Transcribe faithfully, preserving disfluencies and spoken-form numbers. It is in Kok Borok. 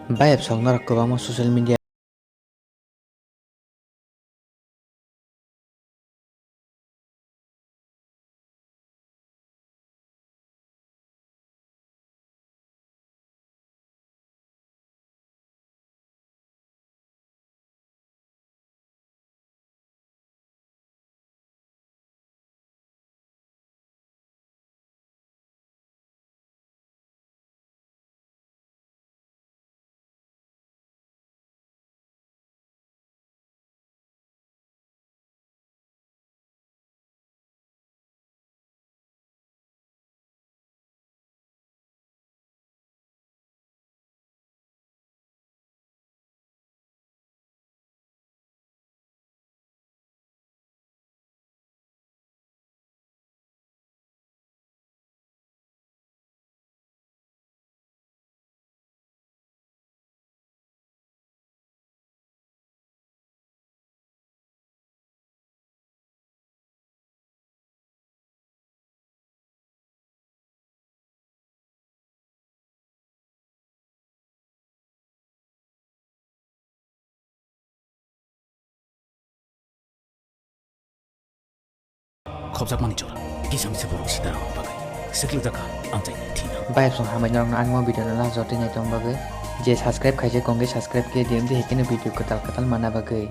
Bayapsong norok kwbangma social media. Khopjakmani jora kisa misa borok sida rok bagwi swklijakha amchaini thina. Bayapsong hambai norokno ani o video no last jora twi nai tong bagwi je subscribe khaijak kongkhe subscribe khe D M D hai kheno video kwtal kwtal manna bagwi.